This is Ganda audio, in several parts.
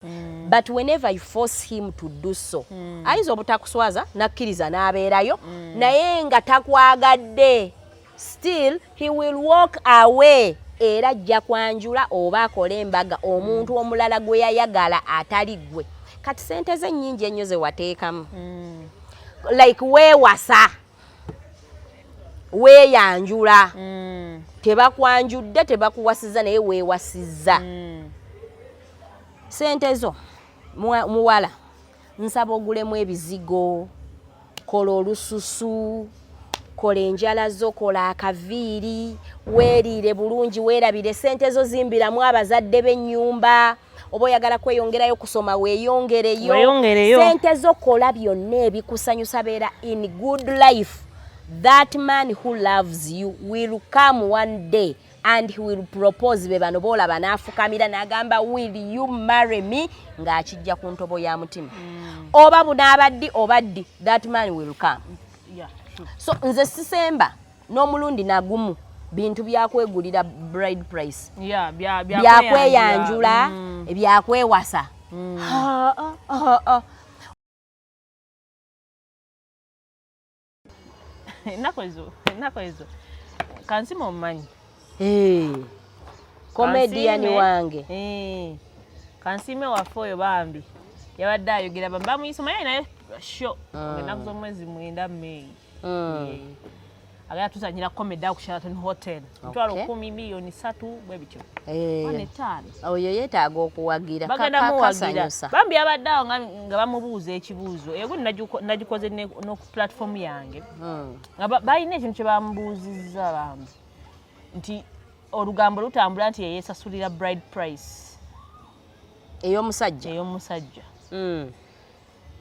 But whenever you force him to do so, ayinza obutakuswaza nakkiriza n'abeerayo, naye nga takwagadde, still he will walk away, era ajja kwanjula oba akole embaga omuntu omulala gwe yayagala atali ggwe. Kati sente ze nnyingi ennyo ze wateekamu, like weewasa, weeyanjula, tebakwanjudde, tebakuwasiza, naye weewasizza. Sente zo, muwala, nsaba ogulemu ebizigo, kola olususu, kola enjala zo, kola akaviiri, weeriire bulungi, weerabire. Sente zo zimbiramu abazadde b'ennyumba, oba oyagala kweyongerayo kusoma, weeyongereyo. Weeyongereyo. Sente zo kola byonna ebikusanyusa, beera in good life. That man who loves you will come one day and he will propose. Be bano boolaba n'afukamira n'agamba, "Will you marry me?" ng'akijja ku ntobo ya mutima. Oba bunaaba ddi oba ddi, that man will come. Yeah, true. So nze sisemba n'omulundi nagumu bintu byakwegulira bride price, Yeah, bya byakweyanjula, ebyakwewasa. Ha, ha, ha, ha. Ennaku ezo Kansima omumanyi? Eh, comedian Kansiime, wange. Eh, Kansiime waffe oyo bambi yabadde ayogera, bambi bamuyise omanyi naye show ennaku z'omwezi 9 May. Eh, agenda tuzanyira comedy awo ku Sheraton Hotel, mitwalo 10, miliyoni 3, bwe bityo. Eh, wana etaano. Oyo yeetaaga okuwagira. Bagenda muwagira. Kasanyusa. Bambi yabadde awo nga bamubuuza ekibuuzo ego nagikoze no ku platform yange, nga balina ekintu kye bamubuuzizza bambi, nti olugambo lutambula nti yeyesasulira bride price ey'omusajja. Ey'omusajja.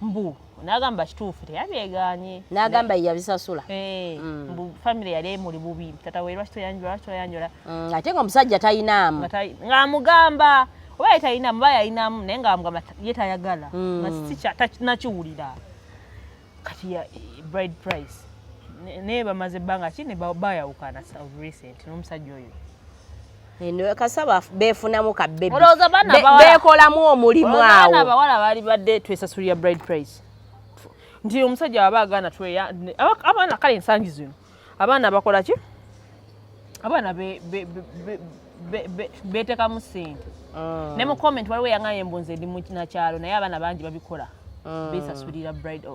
Mbu n'agamba kituufu, teyabyegaanye. N'agamba ye yabisasula. Eh, mbu family yali emuli bubi, tata we lwaki toyanjula, lwaki toyanjula? Ate nga omusajja tayinaamu. Ng'amugamba oba ye talinamu, oba yalinamu, naye ng'amugamba ye tayagala, nga si nakiwulira. Kati ya bride price naye bamaze ebbanga ki ne bayawukana of recent n'omusajja oyo. Eno kasaba beefunamu ka baby. Olowooza abaana Beekolamu omulimu Olowooza abaana awo. abawala baali badde twesasulira bride price, nti omusajja waba agaana abaana kale ensangi zino abaana bakola ki? Abaana beetekamu ssente. Ne mu comment waliwo eyangambye mbu nze ndi munakyalo, naye abaana bangi babikola, beesasulira bride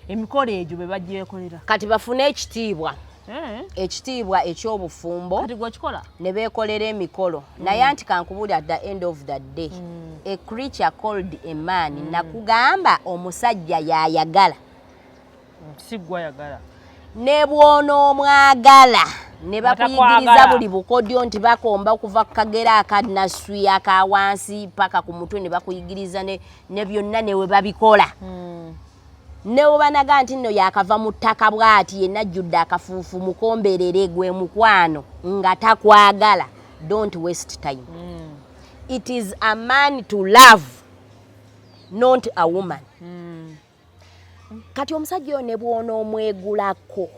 emikolo egyo be bagyekolera. Kati bafune ekitiibwa, Eh, ekitiibwa eky'obufumbo. Kati gwekikola. Ne beekolera emikolo, naye anti kankubuulira, at the end of the day, a creature called a man, nakugamba omusajja yayagala. Si gwayagala. Ne bw'onoomwagala ne bakuyigiriza Batakwagala. buli bukodyo nti bakomba okuva ku kagera akanaswi aka wansi paka ku mutwe, ne bakuyigiriza ne byonna ne we babikola, ne bwe banaga nti nno yakava mu ttaka bw'ati yenna ajjudde akafuufu, mukomberere gwe mukwano, nga takwagala, don't waste time. It is a man to love, not a woman. Kati omusajja oyo ne bw'onoomwegulako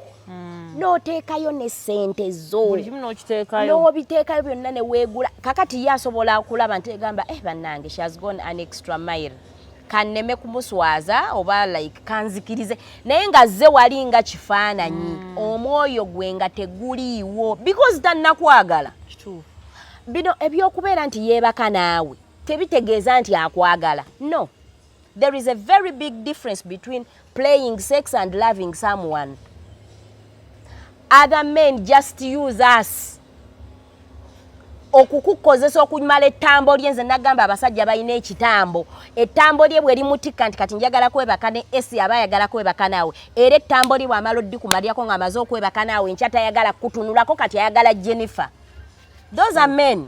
n'oteekayo ne ssente zo, buli kimu n'okiteekayo, n'obiteekayo byonna ne weegula, kakati ye asobola okulaba nti egamba, "Eh, bannange, she has gone an extra mile, kanneme kumuswaza oba like kanzikirize," naye nga zze wali nga kifaananyi, omwoyo gwe nga teguliiwo because tannakwagala. Kituufu. Bino ebyokubeera nti yeebaka naawe tebitegeeza nti akwagala. No, there is a very big difference between playing sex and loving someone. Other men just use us okukukozesa okumala ettambo lye. Nze nagamba abasajja balina ekitambo, ettambo lye bwe limutikka nti kati njagala kwebaka ne esi, aba ayagala kwebaka naawe, era ettambo lye bw'amala oddikumalirako ng'amaze okwebaka naawe, enkya tayagala kutunulako, kati ayagala Jennifer. Those are men.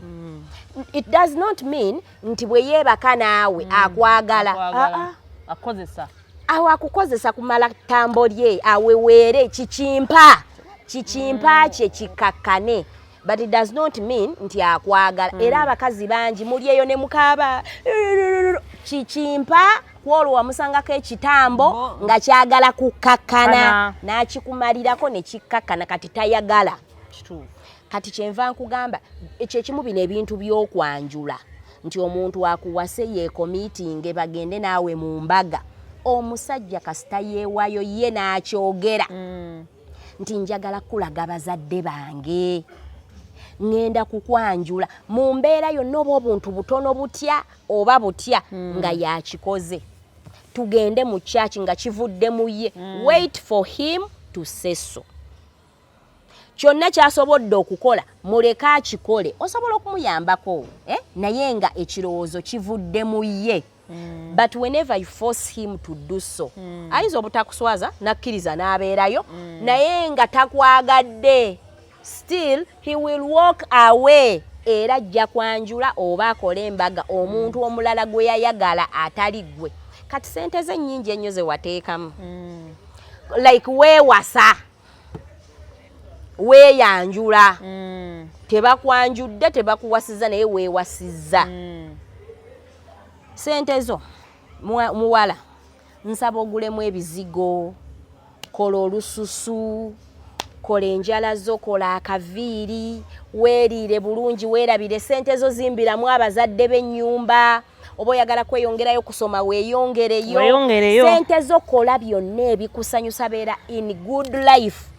It does not mean nti bwe yeebaka naawe akwagala. Akwagala. Ah, ah. Akozesa. Awo akukozesa kumala ttambo lye, aweweere kikimpa kikimpa kye kikakkane, but it does not mean nti akwagala. Era abakazi bangi muli eyo ne mukaaba kikimpa kwolwo wamusangako ekitambo nga kyagala kukakkana, Kana. n'akikumalirako ne kikkakkana, kati tayagala. Kituufu. Kati kyenva nkugamba ekyo ekimu, bino ebintu by'okwanjula Nti omuntu akuwase yeecommittinge, bagende naawe mu mbaga. Omusajja kasita yeewaayo ye n'akyogera nti njagala kulaga bazadde bange, ŋŋenda kukwanjula mu mbeera yonna, oba obuntu butono butya oba butya, nga yakikoze, tugende mu church, nga kivudde mu ye. Wait for him to say so. Kyonna kyasobodde okukola, muleke akikole. Osobola okumuyambako, eh? Naye nga ekirowoozo kivudde mu ye. But whenever you force him to do so, ayinza obutakuswaza nakkiriza n'abeerayo, naye nga takwagadde. Still he will walk away, era ajja kwanjula oba akole embaga omuntu omulala gwe yayagala atali gwe. Kati sente ze nnyingi ennyo ze wateekamu, like weewasa, weeyanjula, tebakwanjudde, tebakuwasiza, naye weewasizza. Sente zo, muwala, nsaba ogulemu ebizigo, kola olususu, kola enjala zo, kola akaviiri, weeriire bulungi, weerabire. Sente zo zimbiramu abazadde b'ennyumba, oba oyagala kweyongerayo kusoma, weeyongereyo. Weeyongereyo. Sente zo kola byonna ebikusanyusa, beera in good life.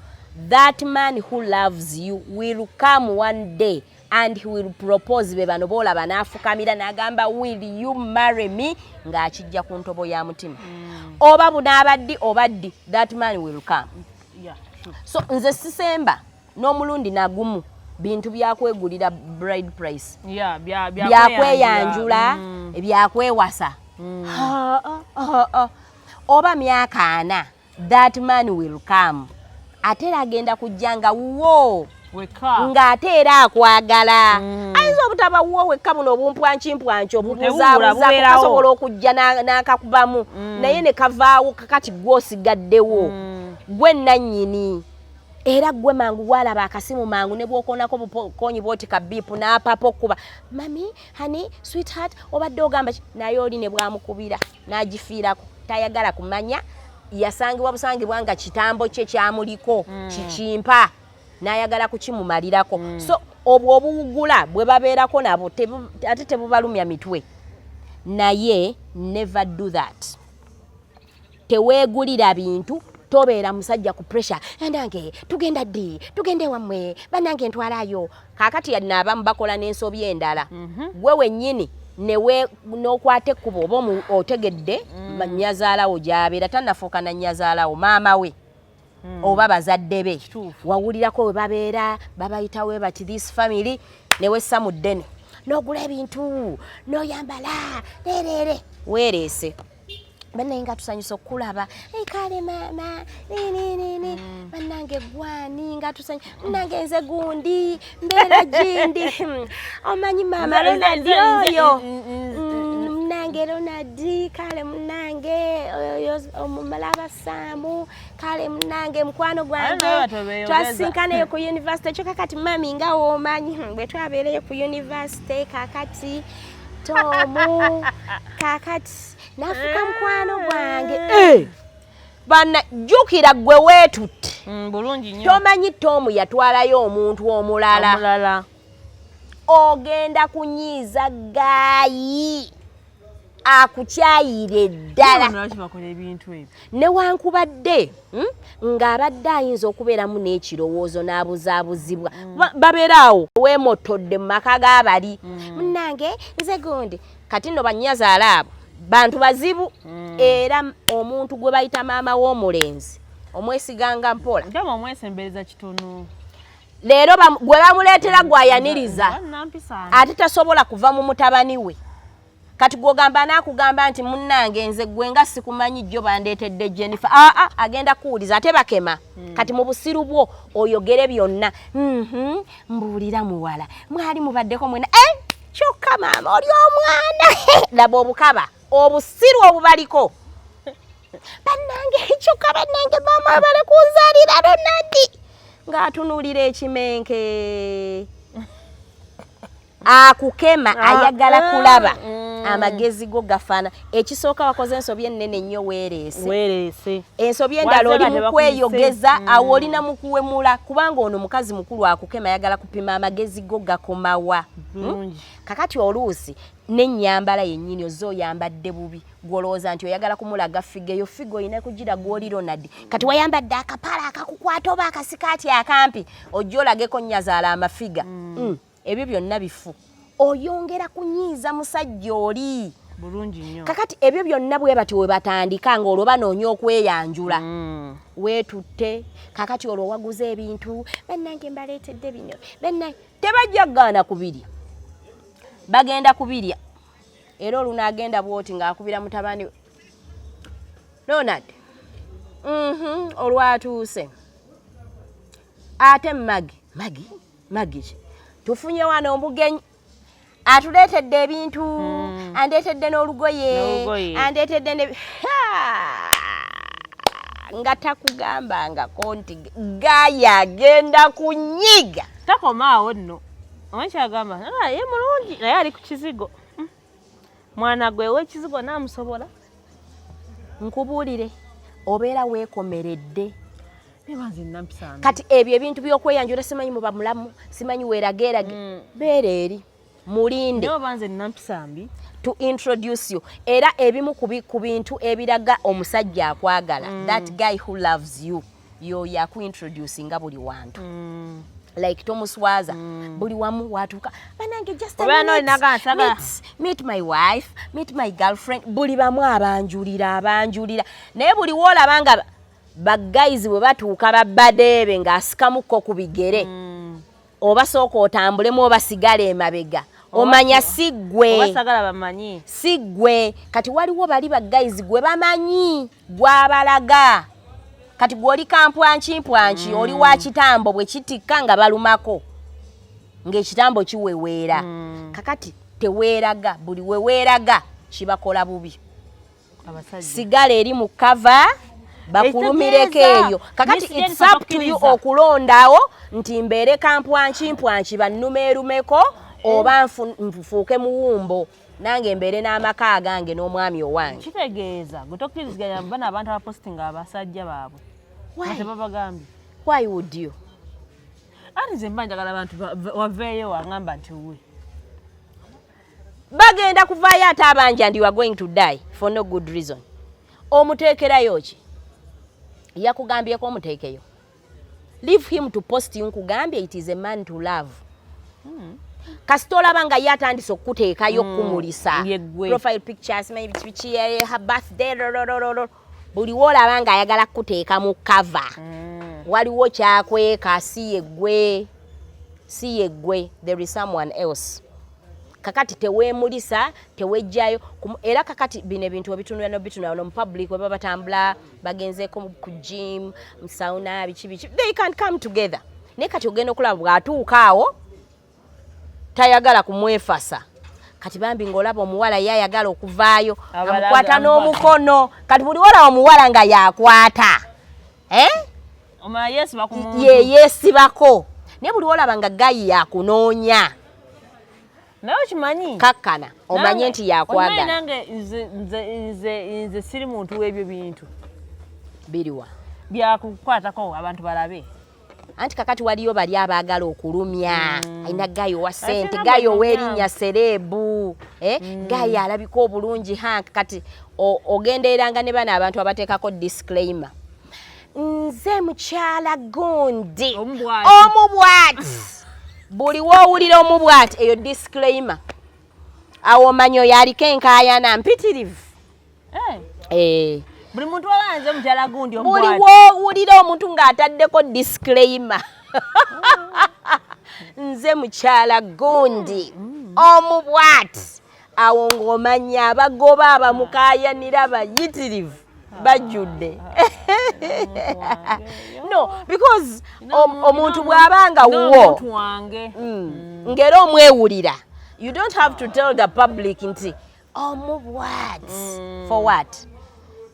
That man who loves you will come one day and he will propose. Be bano boolaba n'afukamira n'agamba, "Will you marry me?" ng'akijja ku ntobo ya mutima. Oba bunaaba ddi oba ddi, that man will come. Yeah, true. So nze sisemba n'omulundi nagumu bintu byakwegulira bride price, Yeah, bya byakweyanjula, byakwewasa. Ha, ha, ha. Oba myaka 40, that man will come. Ate era agenda kujja nga wuwo. Weka. Ng'ate era akwagala. Ayinza obutaba wuwo wekka, buno obumpwankimpwanki Tebubula, obubuzaabuzaako bubeerawo. kasobola okujja n'akakubamu, naye ne kavaawo. Kakati gwe osigaddewo, gwe nannyini, era gwe mangu gwalaba akasimu mangu ne bwokoonako bukonyi bwoti ka beep, n'apapa okkuba, "Mummy, honey, sweetheart, obadde ogamba ki?" Naye oli ne bwamukubira n'agifiirako, tayagala kumanya. Yasangibwa busangibwa nga kitambo kye kyamuliko kikimpa, n'ayagala kukimumalirako. So obwo obuwugula bwe babeerako nabo ate tebubalumya mitwe. Naye never do that. Teweegulira bintu, tobeera musajja ku pressure, "Nange tugenda ddi? Tugende wammwe, bannange ntwalayo." Kaakati yadde abamu bakola n'ensobi endala. Gwe wennyini newe n'okwata ekkubo, oba otegedde nnyazaalawo gy'abeera, tannafuuka na nnyazaalawo, maama we oba bazadde be. Kituufu. Wawulirako we babeera, babayitawo bati, this family, newessa mu ddene n'ogula ebintu n'oyambala leereere, weereese, "Bannaye nga tusanyusa okukulaba." "Ei, kale maama, ninini, bannange gwani nga tusanyu, munnange nze gundi mbeera gindi. Omanyi maama Ronald oyo, munnange Ronald, kale munnange oyo omulaba Saamu, kale munnange mukwano gwange, Aye nawe tobeeyogeza. twasisinkanayo ku university. Kyokka kati mummy nga woomanyi, bwe twabeereyo ku university, kakati Tomu kakati nafuka mukwano gwange." Eh! Banna, jjukira gwe weetutte. Bulungi nnyo. Tomanyi Tomu yatwalayo omuntu omulala. Omulala. Ogenda kunyiiza guy akukyayire ddala. Lwaki bakola ebintu ebyo? Newankubadde ng'abadde ayinza okubeeramu n'ekirowoozo n'abuzaabuzibwa. Babeera awo weemotodde mu maka g'abali, "Munnange nze gundi." Kati nno bannyazaala abo bantu bazibu, era omuntu gwe bayita maama w'omulenzi omwesiganga mpola. Njama omwesembereza kitono. Leero gwe bamuleetera gwayaniriza. Nampisa. Ate tasobola kuva mu mutabani we. Kati gwogamba anaakugamba nti, "Munnange nze gwe nga sikumanyi, jjo bandeetedde Jennifer." Aa, agenda kuwuliza ate bakema. Kati mu busiru bwo oyogere byonna. Mbuulira muwala, mwali mubaddeko mwena, eh, kyokka maama oli omwana." Laba obukaba, obusiru obubaliko. "Bannange, kyokka bannange maama bale kunzaalira Ronald," ng'atunuulira ekimenke akukema, ayagala kulaba. Amagezi go gafaana. Ekisooka, wakoze ensobi ennene nnyo, weereese. Weereese. Ensobi endala, Wazze oli nga mu kweyogeza. Awo olina mu kuwemula, kubanga ono mukazi mukulu akukema, ayagala kupima amagezi go gakomawa. Bulungi. Kakati oluusi n'ennyambala yennyini ozze oyambadde bubi, gwolowooza nti oyagala kumulaga figure yo. Figure olina kugira gwoli Ronald. Kati wayambadde akapala akakukwata oba akasikaati akampi, ojja olageko nnyazaala amafiga. Ebyo byonna bifu, oyongera kunyiiza musajja oli. Bulungi nnyo. Kakati ebyo byonna bwe batyo we batandika, ng'olwo banoonya okweyanjula. Weetutte kakati olwo waguze ebintu, "Bannange, mbaleetedde bino, bannange." Tebajja kugaana kubirya, bagenda kubirya. Era olunaagenda bwoti ng'akubira mutabani we Ronald, olwatuuse ate Magi, Magi, Magi ki, tufunye wano omugenyi atuleetedde ebintu, andeetedde n'olugoye. N'olugoye. Andeetedde ne Ha! Nga takugambangako nti gaaya agenda kunyiga. Takoma awo nno, omanyi kyagamba? "Ah, ye mulungi naye ali ku kizigo. Mwana gwe ow'ekizigo naamusobola." Nkubuulire, obeera weekomeredde. Naye nze nampisa mbi. Kati ebyo ebintu by'okweyanjula, simanyi muba mulamu, simanyi weerageerage, beera eri mulinde. Naye oba nze nampisa mbi. To introduce you. Era ebimu ku bintu ebiraga omusajja akwagala, that guy who loves you, yoyo akuintroducinga buli wantu. Like tomuswaza, buli wamu watuuka, "Banange, just a Obeera minute, n'olinaga nsaga. meet my wife, meet my girlfriend." Buli bamu abanjulira, abanjulira. Naye buli woolaba nga baguys bwe batuuka babbadeebe ng'asikamukko ku bigere, oba sooka otambulemu oba sigala emabega, omanya si ggwe. Oba sagala bamanyi. Si ggwe. Kati waliwo bali baguys gwe bamanyi, gwabalaga. Kati gw'oli kampwankimpwanki, oli wa kitambo, bwe kitikka nga balumako ng'ekitambo kiweweera. Kakati teweeraga, buli weweeraga kibakola bubi. Abasajja. Sigala eri mu cover, bakulumireko. Ekitegeeza, Eyo kakati Miss it's Jennifer up to you tokkiriza. okulondawo nti mbeere kampwankimpwanki bannumeerumeko, oba nfuuke muwumbo nange mbeere n'amaka agange n'omwami owange. Kitegeeza gwe tokkiriziganya bana abantu abapositinga abasajja baabwe nga Why? tebabagambye. Why would you? Ati nze mba njagala abantu waveeyo wangamba nti we. Bagenda kuvaayo ate abanja and you are going to die for no good reason. Omuteekerayo ki? Yakugambyeko omuteekeyo? Leave him to post you. Nkugambye, it is a man to love. Kasita olaba nga ye atandise okukuteekayo, kumulisa Ye ggwe. profile pictures, maybe biki, her birthday, lolololo, buli woolaba ng'ayagala kukuteeka mu cover, waliwo kyakweka. Si yeggwe, si yeggwe, there is someone else. Kakati teweemulisa, tewejjayo. Era kakati bino ebintu obitunula nobitunula no mu public, weba batambula bagenzeeko ku gym, mu sauna, biki biki, they can come together. Naye kati ogenda okulaba bw'atuuka awo tayagala kumwefasa. Kati bambi ng'olaba omuwala ye ayagala okuvaayo, Abalaga, amukwata amukwata. n'omukono. Kati buli wolaba omuwala nga yakwata, eh? Omala yeesiba ku muntu. Ye yeesibako. Naye buli wolaba nga guy yakunoonya, Naye okimanyi, kakkana omanye nti okimanyi, yakwagala. Nange nze siri muntu w'ebyo bintu. Biriwa? Byakukwatako abantu balabe. Anti kakati waliyo bali abaagala okulumya. Alina guy owa ssente, Ate guy nabwe ow'erinnya, celeb, eh? Guy alabika obulungi, hank. Kati ogendereranga ne bano abantu abateekako disclaimer, "Nze mukyala gundi." Omu bw'ati. Omu bw'ati. Buli woowulira omu bw'ati, eyo disclaimer, awo omanya oyo aliko enkaayana mpitirivu. Eh, Eh. buli muntu wala nze mukyala gundi Buli omubwati. woowulira omuntu ng'ataddeko disclaimer, "Nze mukyala gundi omu bw'ati," awo ng'omanya abagoba abamukayanira bayitirivu, bajjudde. No, because omuntu bw'abanga wuwo, N'omuntu wange. Ng'era omwewulira, you don't have to tell the public nti omu bw'ati. For what?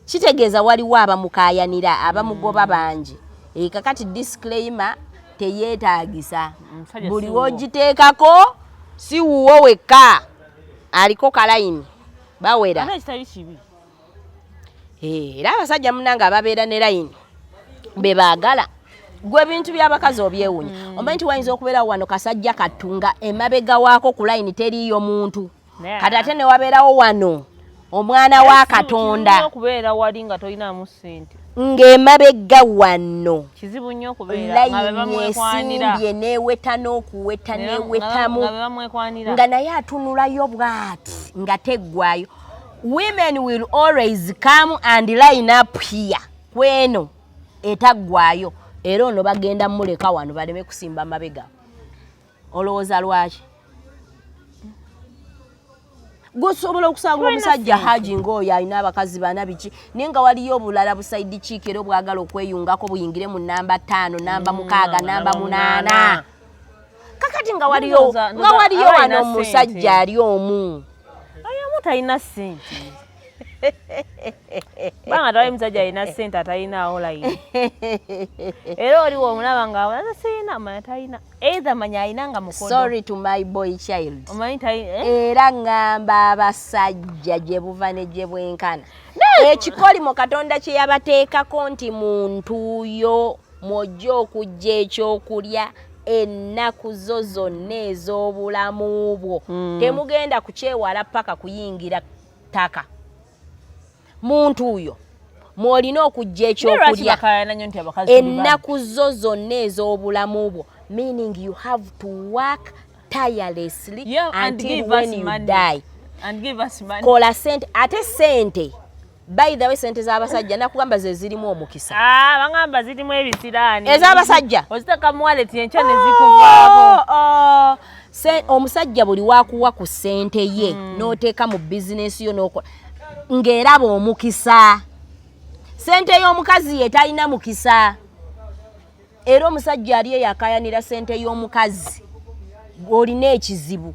Kitegeeza waliwo abamukayanira, abamugoba bangi. E, kakati disclaimer teyeetagisa. Omusajja Buli si wuwo. wogiteekako si wuwo wekka, aliko kalayini. Bawera. Ate ekitali kibi. Era abasajja munange ababeera ne layini be baagala. Gwe ebintu by'abakazi obyewunya. Omanyi nti wayinza okubeerawo wano kasajja kattu nga emabega waako ku layini teriiyo muntu. Kati ate ne wabeerawo wano omwana wa Katonda. Katonda. Kizibu nnyo okubeera wali nga tolinaamu ssente. Ng'emabega wano. Kizibu nnyo okubeera nga be Layini bamwekwanira. esimbye n'eweta n'okuweta n'ewetamu. Nga be bamwekwanira. Nga naye atunulayo bw'ati nga teggwayo. Women will always come and line up here kweno etaggwayo, era ono bagenda muleka wano baleme kusimba mabega. Olowooza lwaki? Gusobola okusanga Tulina omusajja ssente. Haji ng'oyo alina abakazi bana biki, naye nga waliyo obulala bu side chick era obwagala okweyungako buyingire mu namba 5, namba 6, namba 8. Kakati nga waliyo Ndowooza- nga ndowooza waliyo aba wano alina omusajja ssente. ali omu. Ayamu talina ssente. Banga tewali musajja alina ssente atalinaawo layini. Era oliwo omulaba nga awoza sirina, manya talina. Either manya alina nga mukodo. Sorry to my boy child. Omanyi eh? Era ŋŋamba abasajja gye buva ne gye bwenkana. Ekikolimo Katonda kye yabateekako nti mu ntuuyo mw'ojja okujja ekyokulya ennaku zo zonna ez'obulamu bwo. Temugenda kukyewala paka kuyingira ttaka. Mu ntuuyo mw'olina okujja Naye lwaki ekyokulya bakaayana nnyo nti abakazi tuli babbi? ennaku zo zonna ez'obulamu bwo, meaning you have to work tirelessly Yeah, and until give when us you money. die. And give us money. Kola sente, ate sente, by the way, sente z'abasajja nakugamba ze zirimu omukisa. Ah, bangamba zirimu ebisiraani. Ez'abasajja. Oziteeka mu wallet enkya ne zikuvaako. Oh, oh. Omusajja buli wakuwa ku ssente ye n'oteeka mu bizinesi yo n'okola ng'eraba omukisa. Ssente y'omukazi ye talina mukisa. Era omusajja ali eyo akaayanira ssente y'omukazi, olina ekizibu.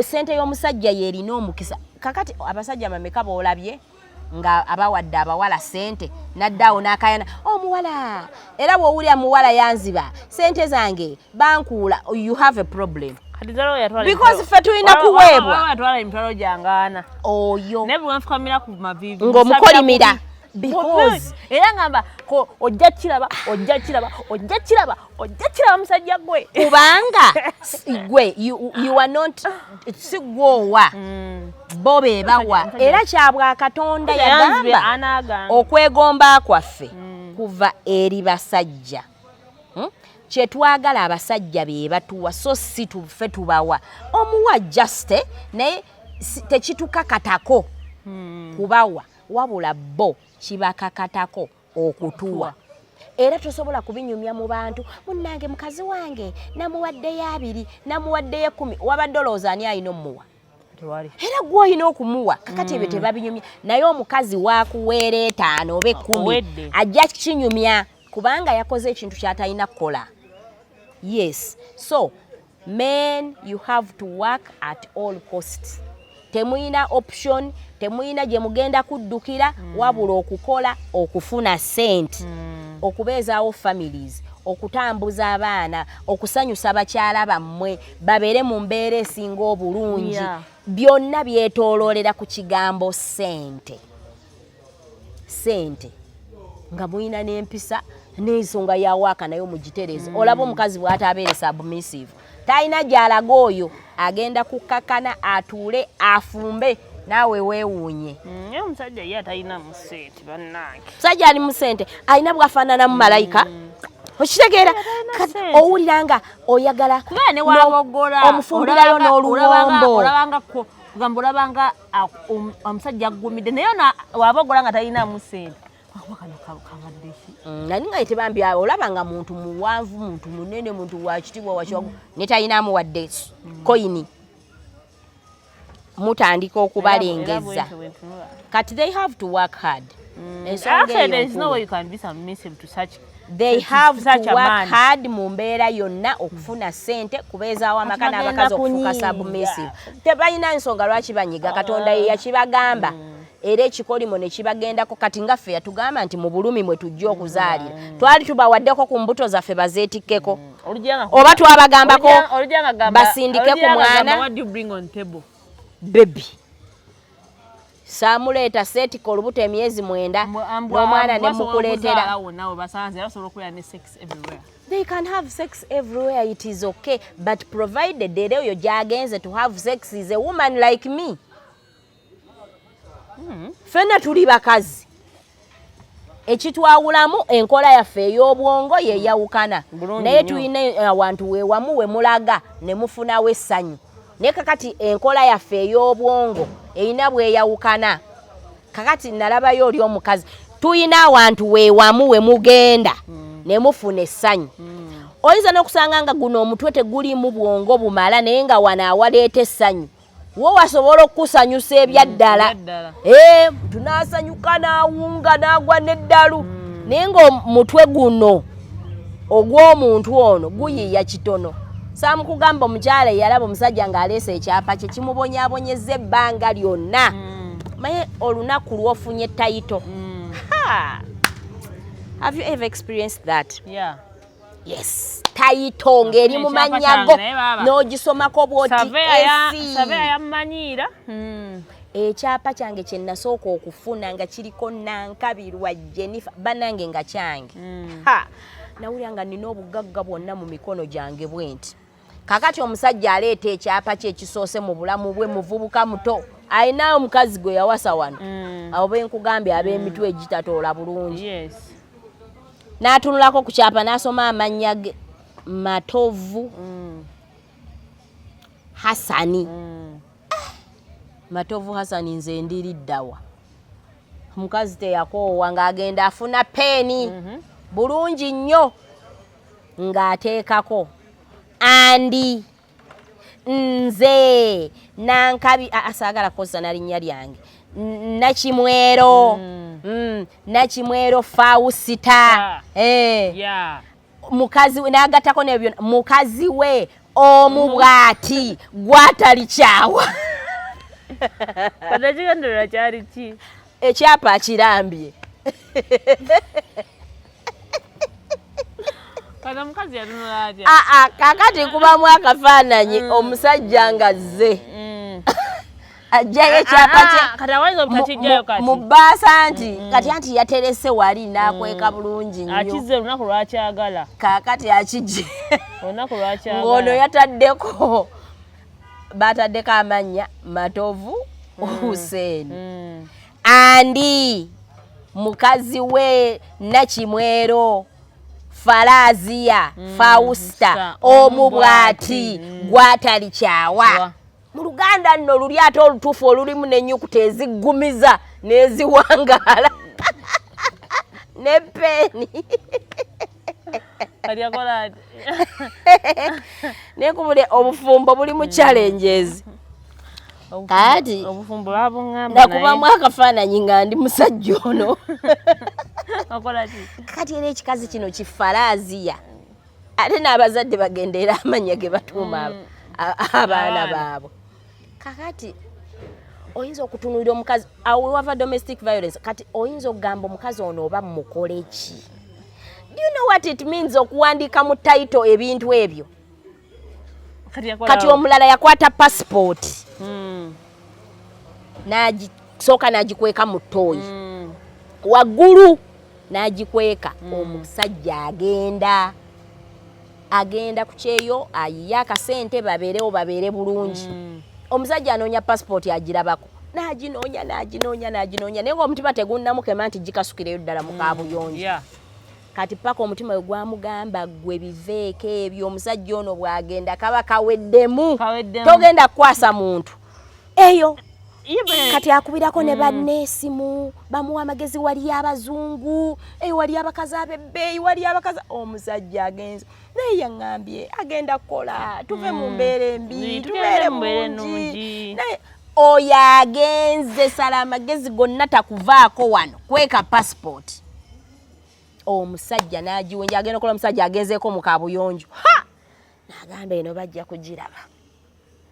Ssente y'omusajja y'erina omukisa. Kakati abasajja bameka b'olabye nga abawadde abawala ssente n'addaawo n'akayana omuwala, era bw'owulira muwala yanziba ssente zange bankuula, you have a problem. Kati Zalo yatwala Because emitwalo- ffe tulina kuweebwa. Waliwo yatwala emitwalo gyange ana. Oyo Naye bwe nfukamira ku maviivi, Ng'omukolimira. nsabira kubi. Because Era ngamba ko ojja kiraba, ojja kiraba, ojja kiraba, ojja kiraba musajja gwe. Kubanga gwe you are not, si gwowa, bo be bawa. Era kyabwa Katonda Yanzibye yagamba anaagange. okwegomba kwaffe kuva eri basajja. Kye twagala abasajja be batuwa, so si ffe tubawa. Omuwa just, naye tekitukakatako kubawa, wabula bo kibakakatako okutuwa. Era tosobola kubinyumya mu bantu, munnange mukazi wange namuwaddeyo 2, namuwaddeyo 10. Wabadde olowooza ani alina omuwa? Tewali. Era gwe olina okumuwa. Kakati ebyo tebabinyumya, naye omukazi wakuweera 5 oba 10 Owedde. ajja kinyumya kubanga yakoze ekintu ky'atalina kukola. Yes, so men, you have to work at all costs. Temuyina option, temuyina gye mugenda kuddukira wabula okukola okufuna ssente, okubeezaawo families, okutambuza abaana, okusanyusa bakyala bammwe babeere mu mbeera esinga obulungi. Byonna byetooloolera ku kigambo ssente. Ssente nga mulina n'empisa n'ensonga ya waaka nayo mugitereeze. Olaba omukazi bw'ataabeere submissive, talina gy'alaga, oyo agenda kukkakana atuule afumbe naawe weewuunye. Naye omusajja ye atalinamu ssente bannange. Musajja ali mu ssente alina bwafaananamu malayika, okitegeera? Talina Kati ssente. owulira nga oyagala Kuba ne wabogola omufumbirayo n'oluwombo. Olabanga kugamba olabanga omusajja aggumidde, naye ono wabogola nga talinamu ssente. Akuba kano kabadde ki? Nani nga tebambi olaba nga muntu muwanvu, muntu munene, muntu wa kitiibwa, wa kiwagu, ne talinamu wadde koyini, mutandika okubalengeza. Era bwentyo bwe ntunula. Kati they have to work hard. Ensonga Actually, eyo there is no nkulu. way you can be submissive to such They to have such to a work man. hard mu mbeera yonna okufuna ssente kubeezaawo amaka Kati bagenda n'abakazi okufuuka kunyiiga. submissive. Tebalina nsonga lwaki banyiga. Katonda ye yakibagamba era ekikolimo ne kibagendako. Kati nga ffe yatugamba nti mu bulumi mwe tujja okuzaalira, twali tubawaddeko ku mbuto zaffe bazeetikkeko? Olujja nga Oba twabagambako olujja nga gamba basindike ku olujja nga gamba, mwana? what do you bring on table? Baby. Saamuleeta seetika olubuto emyezi 9 n'omwana ne mukuleetera. They can have sex everywhere, it is okay, but provided era oyo gy'agenze to have sex is a woman like me. Ffenna tuli bakazi, ekitwawulamu enkola yaffe ey'obwongo yeyawukana, naye tulina awantu wewamu we mulaga ne mufunawo essanyu. Naye kakati enkola yaffe ey'obwongo erina bweyawukana. Kakati nalabayo oli omukazi, tulina awantu wewamu we mugenda ne mufuna essanyu. Oyinza n'okusanga nga guno omutwe tegulimu bwongo bumala, naye nga wano awaleeta essanyu wo wasobola okukusanyusa ebyaddala. Tunaasanyuka n'awunga n'agwa n'eddalu, naye ng'omutwe guno ogw'omuntu ono guyiiya kitono. Saamukugamba omukyala eyalaba omusajja ng'aleese ekyapa kye kimubonyaabonyeza ebbanga lyonna. Maye olunaku lw'ofunye title. Have you ever experienced that? Yeah. Yes, title ng'eri mu mannya go n'ogisomako bw'oti. Surveyor yammanyiira. Ekyapa kyange kye nasooka okufuna nga kiriko Nankabirwa Jennifer, bannange nga kyange. Ha, nawulira nga nina obugagga bwonna mu mikono gyange bwe nti. Kakati omusajja aleeta ekyapa kye ekisoose mu bulamu bwe, muvubuka muto, alinayo omukazi gwe yawasa wano, abo benkugambye ab'emitwe egitatoola bulungi. N'atunulako ku kyapa n'asoma amannya ge, Matovu Hasani. Matovu Hasani, nze ndiriddawa? Omukazi teyakoowa ng'agenda afuna peeni bulungi nnyo ng'ateekako andi nze Nankabi, saagala kukozesa na linnya lyange, Nakimwero, Nakimwero Fausita, mukazi we, n'agattako nebyo, mukazi we omu bw'ati gwatalikyawa. Kati ekigendererwa kyali ki? Ekyapa akirambye. Kati omukazi yatunula atya? Aa, kakati kubamu akafaananyi omusajja nga zze ajjayo ekyapa kye Kati awayinza obutakijjayo kati mu bbaasa nti kati anti yaterese wali n'akweka bulungi nnyo. Akizze olunaku lwakyagala. Kaakati akijje olunaku lwakyagala. Ng'ono yataddeko, bataddeko amannya Matovu Hussein, andi mukazi we Nakimwero Falaziya Fausta omu bw'ati gwatalikyawa. Mu Luganda nno luli ate olutuufu olulimu n'ennyukuta eziggumiza n'eziwangaala ne peeni. Kati akola ati? Naye kubuli obufumbo bulimu challenges. Kati obufumbo babuŋŋamba. Nakubamu akafaananyi nga ndi musajja ono. Okola ki? Kati era ekikazi kino kifalaaziya, ate n'abazadde bagenda era amannya ge batuuma abaana Abaana. baabwe. Kakati oyinza okutunuulira omukazi awo wava domestic violence. Kati oyinza okugamba omukazi ono oba mukole ki? Do you know what it means okuwandiika mu title ebintu ebyo? Kati yakola Kati omulala yakwata passport n'agisooka n'agikweka mu ttooyi waggulu n'agikweka. Omusajja agenda ku kyeyo ayiye akasente babeerewo, babeere bulungi. Omusajja anoonya passport agirabako, n'aginoonya, n'aginoonya, n'aginoonya, naye ng'omutima tegunnamukema nti gikasukireyo ddala mu kaabuyonjo. Kati paka omutima we gwamugamba, gwe biveeko ebyo, omusajja ono bw'agenda kaba kaweddemu. Kaweddemu. Togenda kukwasa muntu eyo. Ye Kati akubirako ne banne esimu, bamuwa amagezi, wali abazungu eyo, wali abakazi ab'ebbeeyi, wali abakazi. Omusajja agenze, naye yaŋŋambye agenda kukola tuve mu mbeera embi, Tugende tubeere mu mbeera bulungi. ennungi. Naye oyo agenze sala amagezi gonna takuvaako wano kweka passport. Omusajja n'agiwenja, agenda okukola, omusajja agenzeeko mu kabuyonjo, ha, n'agamba eno bajja kugiraba.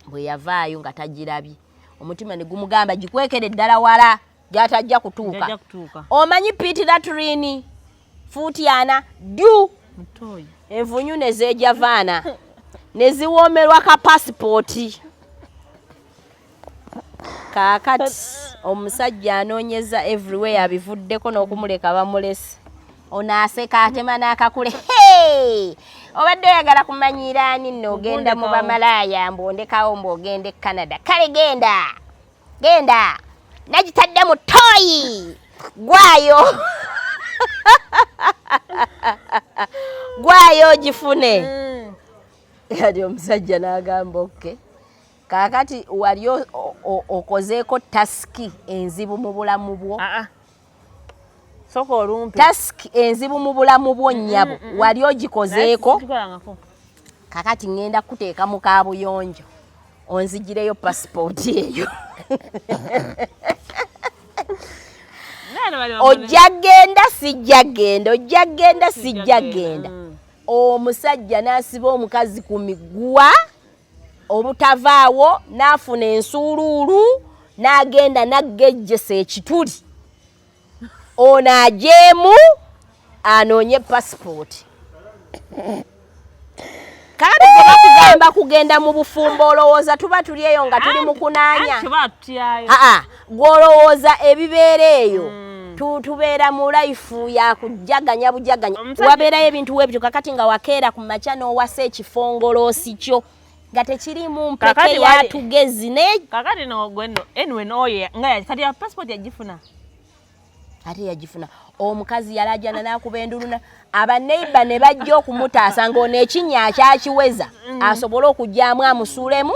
Bwe yavaayo nga tagirabye, omutima ne gumugamba gikwekere ddala wala gy'atajja kutuuka. Gy'ajja kutuuka. Omanyi pit latrine fuuti 40 dyu. Mutoyi. Envunyu ne zeejavaana ne ziwoomerwa ka pasipooti. Kaakati omusajja anoonyeza everywhere, abivuddeko n'okumuleka bamulese. Ono aseka atema n'akakule. Hey! Obadde oyagala kumanyiira ani nno? Ogenda mu Ogundekawo. bamalaaya, mbu ondekawo, mbu ogenda e Canada. Kale genda, genda, nagitadde mu toyi gwayo, gwayo ogifune. Kati omusajja n'agamba, "Okay." Kaakati wali okozeeko task enzibu mu bulamu bwo? Ah, ah. Sooka olumpe. Task enzibu mu bulamu bwo, nnyabo, wali ogikozeeko? Sikikolangako. Kakati ŋŋenda kuteeka mu kaabuyonjo onzigireyo pasipooti eyo. Naye bali Ojja genda, sijja genda, ojja genda, sijja genda. Omusajja n'asiba omukazi ku miguwa obutavaawo, n'afuna ensuuluulu, n'agenda n'aggejjesa ekituli, ono ajeemu anoonye pasipooti. Kakati gwe bakugamba kugenda mu bufumbo, olowooza tuba tuli eyo nga tuli mu kunaanya? Anti batutyayo. Aa, gw'olowooza ebibeera eyo tubeera mu life ya kujaganya bujaganya? Wabeerayo ebintu webityo. Kakati nga wakeera ku makya n'owasa ekifongoloosi kyo nga tekirimu mpeke Kakati yatugezi naye. Kakati no gweno anyway noye nga kati ya passport yagifuna. Ate yagifuna. Omukazi yalajana n'akuba enduluna, abaneiba ne bajja okumutaasa ng'ono ekinnya akyakiweza asobole okugyamu amusuulemu.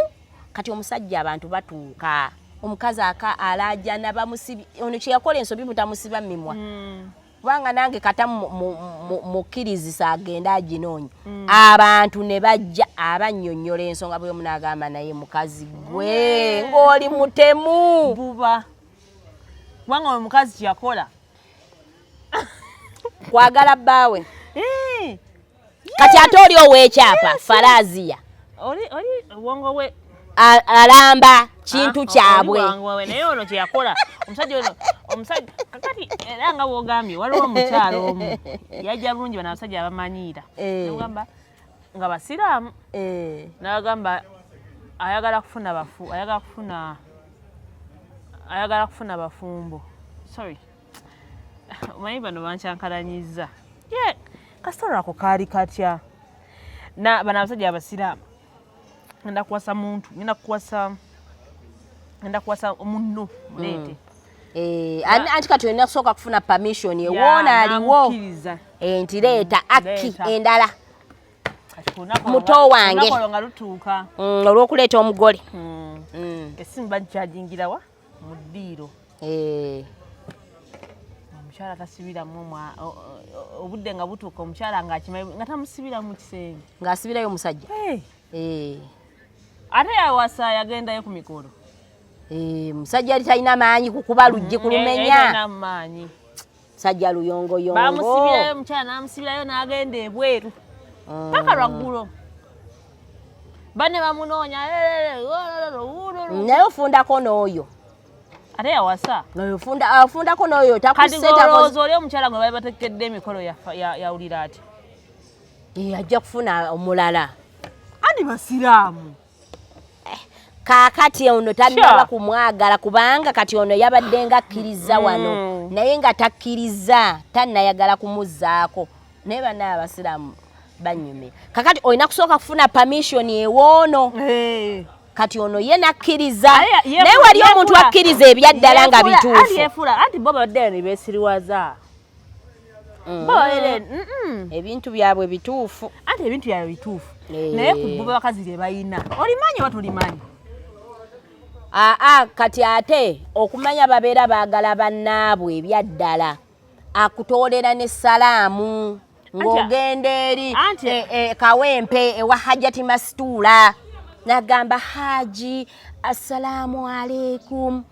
Kati omusajja, abantu batuuka, omukazi aka alajana bamusibi. Ono kyeyakola ensobi butamusiba mimwa, kubanga nange kata mukkirizisa agende aginoonya. Abantu ne bajja abannyonnyola ensonga, bwe omu n'agamba, "Naye mukazi gwe ng'oli mutemu." Buba kubanga oyo omukazi kyeyakola Kwagala bbaawe. Eh, Kati ate oli ow'ekyapa faraziya oli obwongo bwe alamba kintu Ah, kyabwe. oli bwangu bwe, naye ono kyeyakola omusajja ono, omusajja kakati era nga bwogambye, waliwo omukyalo omu yajja bulungi, bano abasajja abamanyiira. Nagamba nga basiraamu, nagamba ayagala kufuna bafu, ayagala kufuna bafumbo. Sorry, omanyi bano bankyankalanyiza ye kasitolo ako kaali katya na bano abasajja abasiraamu, ngenda kuwasa muntu, ngenda kuwasa munno, muleete. Eh, anti kati olina kusooka kufuna permission ewoona aliwo. Namukkiriza. Eh, nti leeta akki Leeta. endala. Kati ku lunaku Muto wange. olunaku olwo nga lutuuka, Olw'okuleeta omugole. Essimu bagikyajingirawa mu ddiiro. Omukyala tasibiramu obudde nga butuuka, omukyala ng'akimanyi nga tamusibira mu kisenge. Ng'asibirayo omusajja. Hey, Eh, ate yawasa, yagendayo ku mikolo. Eh, musajja yali talina maanyi kukuba luggi kulumenya. Talina maanyi. Musajja luyongoyongo. Bamusibirayo, omukyala n'amusibirayo n'agenda ebweru paka lwaggulo, banne bamunoonya. Naye ofundako n'oyo. Ate yawasa. Ofundako n'oyo. Kati takusetakoze. Olowooza oli omukyala gwe bali batekedde emikolo yawulira ati Ajja kufuna omulala. Andi basiraamu. Kaakati ono tannaba Sure. kumwagala, kubanga kati ono yabadde nga akkiriza wano, naye nga takkiriza, tannayagala kumuzzaako. Naye bannaye abasiraamu banyumira. Kakati olina kusooka kufuna permission ewoono. Kati ono ye nakkiriza, naye wali omuntu akkiriza ebyaddala nga bituufu. Yefuula anti bo babaddeyo ne beesiriwaza. Bo babeere Ebintu byabwe bituufu. Anti ebintu byabwe bituufu, Eh. naye ku bo bakazi lye bayina, olimanyi oba tolimanyi? Aa, kati ate okumanya babeera baagala bannaabwe ebyaddala, akutoolera ne salaamu ng'ogenda eri Kawempe ewa Hajati Masituula, nagamba, "Haji, assalaamu aleikum,"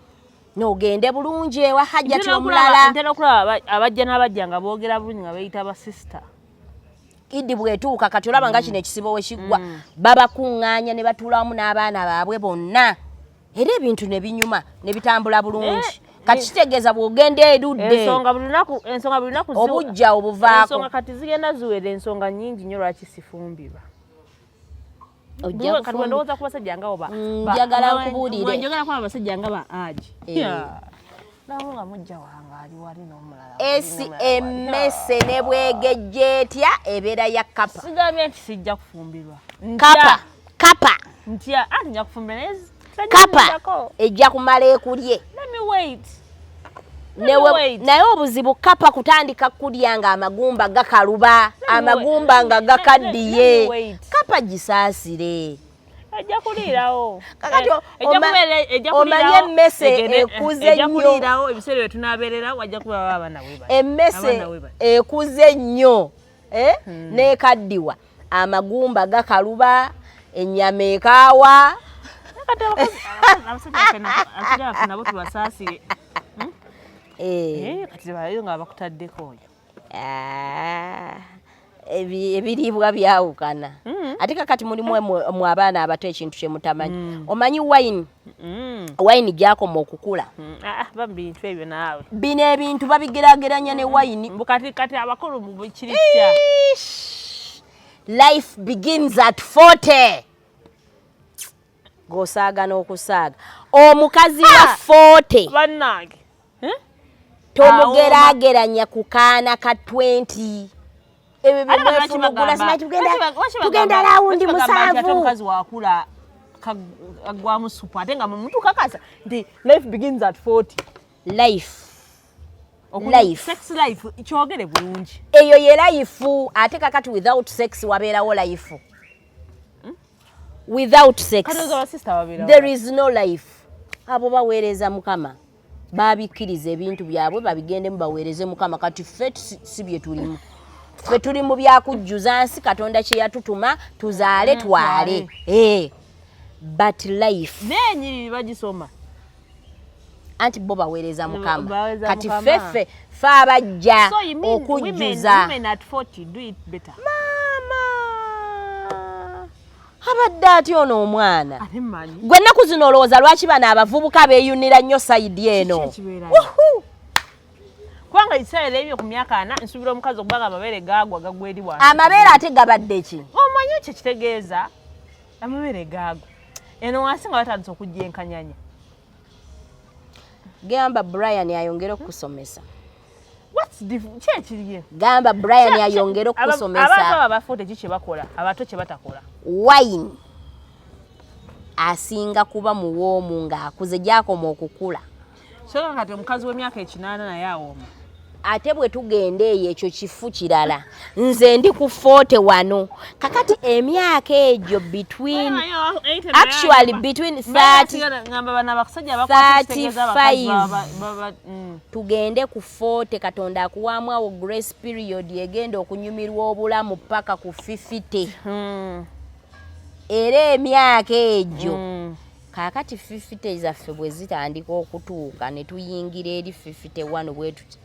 n'ogende bulungi ewa Hajati omulala. Ntera okulaba abajja n'abajja nga boogera bulungi nga beeyita basisita. Idi bwetuuka, kati olaba nga kino ekisibo we kiggwa, babakuŋŋaanya ne batuula wamu n'abaana baabwe bonna, era ebintu ne binyuma ne bitambula bulungi. Kati kitegeeza bw'ogenda erudde Ensonga buli lunaku obujja obuvaako. Ensonga kati zigenda ziwera, ensonga nnyingi nnyo lwaki sifumbirwa. Ojja Kati bwe ndowooza ku basajja nga oba Njagala nkubuulire. Njagala kuba abasajja nga ba agi. Eh. Nabo nga mujja wange ali wali n'omulala. Esi emmese ne bwegejja etya, ebeera ya kapa. Sigambye nti sijja kufumbirwa. Kapa kapa. Ntya anti nja kufumbirwa, naye kapa sajja. Ejja kumala ekulye. Let me wait. Newe- Wait. Naye obuzibu kapa kutandika kulya nga amagumba gakaluba, amagumba nga Let gakaddiye. me wait. Kapa gisaasire. Ejja kuliirawo. Kakati Ejja ejja omanye kuliirawo, emmese ekuze ejja nnyo. kuliirawo ebiseera bye tunaabeerera, wajja kuba abaana bwe bati. Emmese Abaana bwe bati. ekuze nnyo, eh? Nekaddiwa, amagumba gakaluba, ennyama ekaawa. Kati abasajja baffe nabo tubasaasire. Eh, Eh, kati balayo nga bakutaddeko oyo. Ah, ebiriibwa byawukana. Ate kakati mulimu mwe abaana abato ekintu kyemutamanyi. Omanyi wine, wine gyakoma okukula. Ah, ba mu bintu ebyo naawe. Bino ebintu babigerageranya ne wine. Mbu kati abakulu mu kiri kitya? Ish. Life begins at 40. Gosaaga n'okusaaga, omukazi wa 40 Bannange. Eh? tomugeraageranya ku kaana ka 20. Ebyo Ate bano lwaki byemwefunugula, simanyi lwaki tugenda round lwaki bagamba nti ate 7. omukazi wakula kaggwamu supu, ate nga mutukakasa nti life begins at 40. Life. Life. Sex life, kyogere bulungi. Eyo ye life. Ate kakati without sex wabeerawo life? Without sex Kati oza basista babeerawo. there is no life. Abo baweereza Mukama, babikkiriza ebintu byabwe, babigendemu baweereze Mukama. Kati ffe si bye tulimu. Ffe tuli mu byakujjuza nsi. Katonda kye yatutuma, tuzaale, twale. Eh, but life N'enyiriri bagisoma. Anti bo baweereza Mukama. Baweereza Kati Mukama. ffe ffe abajja So you mean women, okujjuza. women at 40 do it better? Maama abadde atya ono omwana? Ate mmanyi. Gwe ennaku zino olowooza lwaki bano abavubuka beeyunira nnyo side eno? Kiki ekibeerayo? Wuhu! Kubanga ekiseera ebyo ku myaka 40 nsuubira omukazi okuba nga amabeere gaagwa, gagwa eri wansi. Amabeere ate gabadde ki? Omanyi ekyo kitegeeza amabeere gaagwa eno wansi nga batandise okujja enkanyanya. Gamba Brian ayongere okukusomesa. Ki ekiriyo? Gamba Brian ayongere Abantu abo okukusomesa. aba 40 ki kye bakola abato kye batakola? Wine asinga kuba muwoomu ng'akuze, gyakoma okukula. So kati omukazi w'emyaka 80 naye awooma? Ate bwe tugenda eyo, ekyo kifu kirala. Nze ndi ku 40 wano kakati, emyaka egyo between, actually between 30 Ngamba bano abasajja abakwata kitegeeza abakazi 35. baba. Tugende ku 40, Katonda akuwaamu awo grace period egenda okunyumirwa obulamu paka ku 50. Era emyaka egyo kaakati 50 zaffe bwe zitandika okutuuka ne tuyingira eri 51 bwe tuti,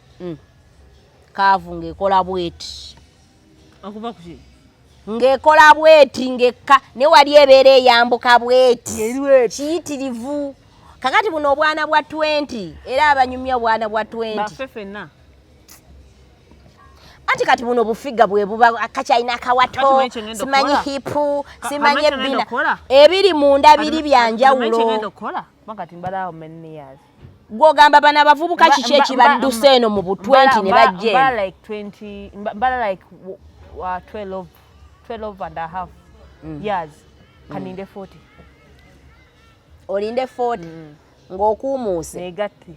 Kaavu ng'ekola bweti. Okuva kuki? Ng'ekola bweti, ng'ekka ne wali ebeera eyambuka bweti. Ng'eri bweti. Kiyitirivu. Kakati buno obwana bwa 20, era abanyumya obwana bwa 20. Baffe ffenna. Anti kati buno bufiga bwe buba kakyalina akawato. Kati manyi kye ngenda Simanyi okukola? hip, simanyi Kamanyi kye ngenda ebbina okukola? ebiri munda biri Kati manyi byanjawulo. kyengenda okukola, kuba kati mbalawo many years. Gwogamba bano abavubuka kiki ekibadduse eno mu bu 20 ne bajja Mbala eno? like 20, mbala like 12 and a half years, kaninde 40. Olinde 40 ng'okuumuuse. Negatte.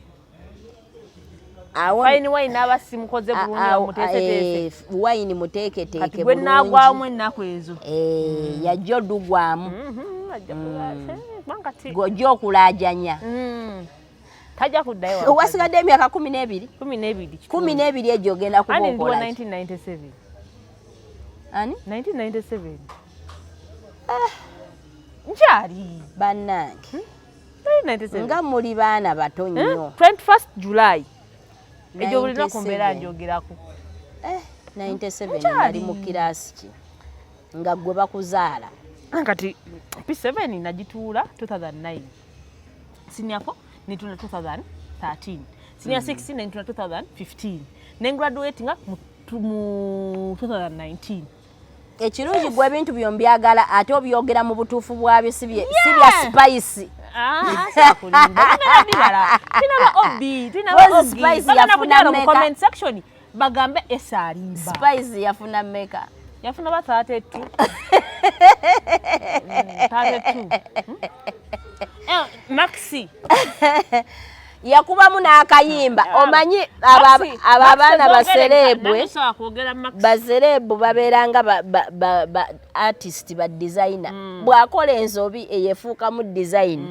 Awo Fine wine n'aba simukoze bulungi, amuteeseteese. Wine muteeketeeke Kati gwe naagwamu bulungi. ennaku ezo. Eh, yajja odugwamu. Ajja kubanga kati Gojja okulaajanya. Tajja kuddayo waka. Wasigadde emyaka 12. 12. 12 egyo ogenda kuba Ani ndiwa okola ki? 1997. Ani? 1997 nkyali. Bannange, 1997. nga muli baana bato nnyo. 21st July egyo buli lunaku mbeera 97. njogerako. Eh, 97. Nkyali. Nali mu kiraasi ki nga gwe bakuzaala? Kati P7 nagituula 2009, senior 4 nituna 2013, senior 6 nentuna 2015, nengraduate nga mu 2019. Ekirungi gwe ebintu byo mbyagala, ate obyogera mu butuufu bwabyo, si bya spice. Ah, sakulimba. Tugenda bibala. Tulina ba Obi, tulina ba Rose Obi. Spice Bagenda yafuna kujja wano mu mmeka? comment section bagambe esa alimba. Spice yafuna mmeka? Yafuna ba 32. 32. Hmm? Eh, Maxi. Yakubamu n'akayimba. Omanyi abo Maxi, abo Maxi abaana zogere, ba celeb, nange sobola kwogera Maxi. Ba celeb babeera nga ba artist, ba designer. Bw'akola ensobi eyefuukamu design.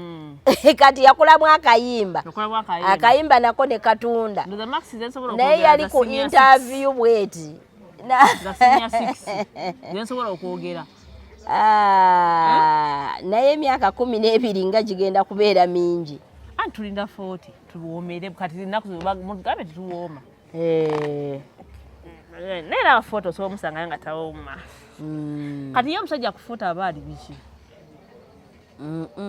Kati yakolamu akayimba. Yakolamu akayimba. Akayimba nako ne katunda. Ndoza Maxi ze nsobola Naye okwogera yali za ku senior six. interview bweti. Za senior six. Ze nsobola okwogera. Ah, naye emyaka 12 nga gigenda kubeera mingi. Anti tulinda 40 tuwoomere, kati ennaku zino mugambe tetuwooma. Naye era 40 osobola omusangayo nga tawooma. Kati ye omusajja ku 40 aba ali biki?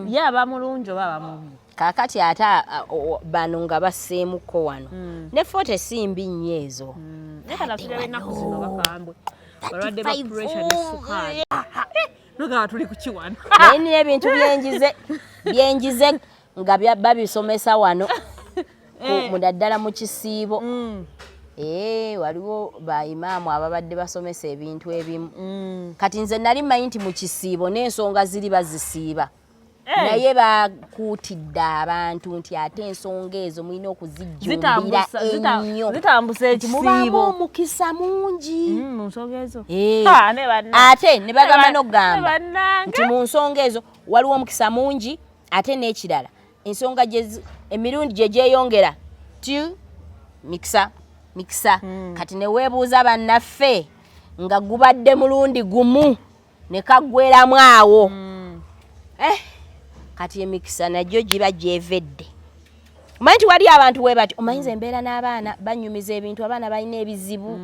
Ye aba mulungi oba aba mubi? Kaakati ate bano nga basseemukko wano ne 40 si mbi nnyo ezo. Naye kati abasajja b'ennaku zino bakambwe, balwadde ba 35. pressure ne sukaali. Nogaba tuli ku kiwano. Naye nina ebintu byenjize nga babisomesa wano naddala mu kisiibo. Waliwo ba imaamu ababadde basomesa ebintu ebimu. Kati nze nali mmanyi nti mu kisiibo n'ensonga ziri bazisiiba, naye bakuutidde abantu nti ate ensonga ezo mulina okuzijjumbira ennyo. Zitambusa Nti mubaamu ekisiibo. omukisa mungi. Mu nsonga ezo. Eh. Ha, ne banna. Ate ne bagamba n'okugamba ne bannange. nti mu nsonga ezo waliwo omukisa mungi, ate n'ekirala ensonga emirundi gye gyeyongera ti mikisa mikisa. Kati ne weebuuza bannaffe nga gubadde mulundi gumu ne kaggweramu awo. Kati emikisa nagyo giba gyevedde. Omanyi nti wali abantu we bati, omanyi nze embeera n'abaana banyumiza ebintu, abaana balina ebizibu.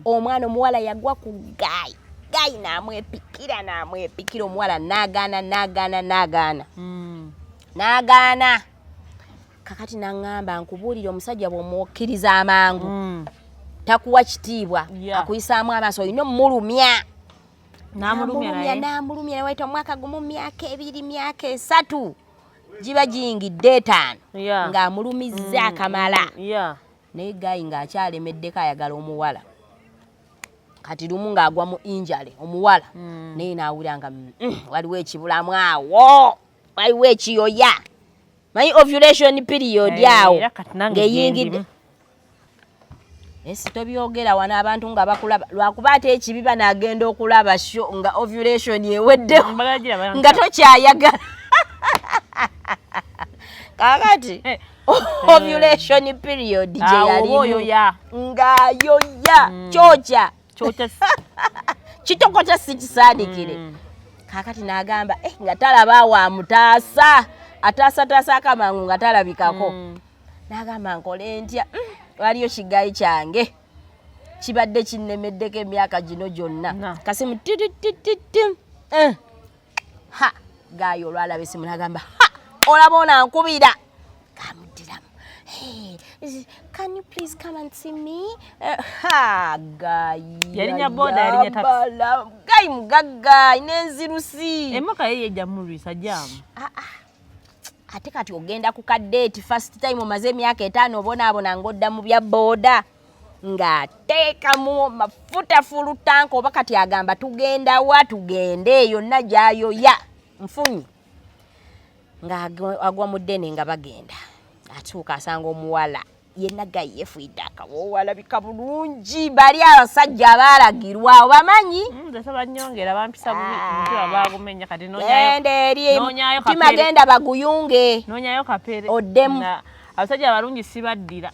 Omwana omuwala yagwa ku guy, guy n'amwepikira, n'amwepikira, omuwala n'agaana, n'agaana, n'agaana, n'agaana. Kakati naŋŋamba, nkubuulire, omusajja bw'omukkiriza amangu takuwa kitiibwa, akuyisaamu amaaso, olina omulumya. N'amulumya naye. N'amulumya, nawaita omwaka gumu, myaka 2, myaka 3, giba giyingidde 5 ng'amulumizza akamala. Naye guy ng'akyalemeddeko, ayagala omuwala. Kati lumu ng'agwa mu injale omuwala, naye n'awulira nga waliwo ekibulamu awo, waliwo ekiyoya. Manyi ovulation period awo Era kati nange ng'eyingidde. gyendimu. Ensi tobyogera wano abantu nga bakulaba, lwakuba ate ekibi banaagenda okulaba show nga ovulation eweddewo, Mbagala giraba. nga tokyayagala. Kakati ovulation period gye Awo oba yalimu oyoya. ng'ayoya kyokya, Kyokya. Kitokota si kisaadikire. Kakati n'agamba nga talaba awo amutaasa, ataasataasa akamangu nga talabikako. N'agamba, nkole ntya? Waliyo ki guy kyange kibadde kinnemeddeko emyaka gino gyonna. Na. Kasimu titititi. Ha, guy olwalaba esimu n'agamba, ha, olaba onankubira. Kamuddiramu, "Hey, can you please come and see me?" Ha, guy Yalinnya boda, yalinnya taxi. ayambala, guy mugagga n'enzirusi. Emmotoka ye yejja mulwisa jaamu. Ah, ah. Ate kati ogenda ku ka date first time, omaze emyaka 5 obonaabona, ng'odda mu bya booda ng'ateekamu mafuta full tank, oba kati agamba tugenda wa, tugende yonna gy'ayoya nfunyi. Ng'agwa mu ddene nga bagenda, atuuka asanga omuwala yenna guy yeefuidde akawoowo, alabika bulungi, bali abasajja abaalagirwa obamanyi. Nze sebanyongera bampisa bubi, omutima baagumenya, kati noonyayo Genda eri, noonyayo mutima kapere. genda baguyunge. Noonyayo kapere. Oddemu. Abasajja abalungi sibaddira.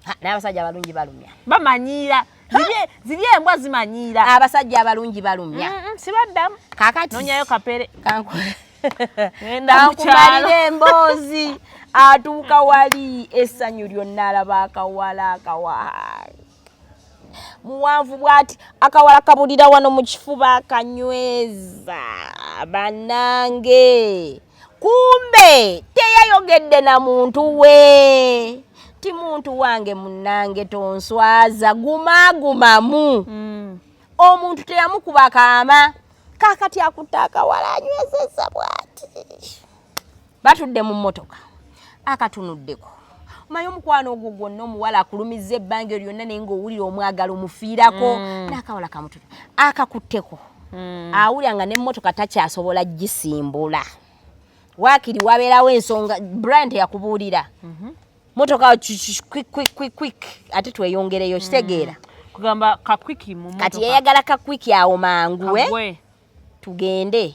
Ha, n'abasajja abalungi balumya. Bamanyiira. Ziri embwa zimanyiira. Abasajja abalungi balumya. Sibaddamu. Kakati Noonyayo kapere. Ngenda mu kyalo. Kankumalira emboozi. Atuuka wali, essanyu lyonna, alaba akawala, akawa muwanvu bw'ati, akawala kabulira wano mu kifuba, akanyweza. Bannange, kumbe teyayogedde na muntu we ti muntu wange, munnange tonswaza, gumaagumamu. Omuntu teyamukuba kaama. Kaakati akutte akawala anywezezza bw'ati. Batudde mu mmotoka, akatunuddeko. Omanyi omukwano ogwo gwonna, omuwala akulumizza ebbanga eryo lyonna, naye ng'owulira omwagala omufiirako, n'akawala kamututu akakutteko. Awulira nga n'emmotoka takyasobola gisimbula. Waakiri wabeerawo ensonga. Brian teyakubuulira motoka quick, quick, quick, quick, ate tweyongereyo, kitegeera? Kugamba ka quickie mu Kati mmotoka. yayagala ka quickie awo mangu, eh? Kagwe. Tugende.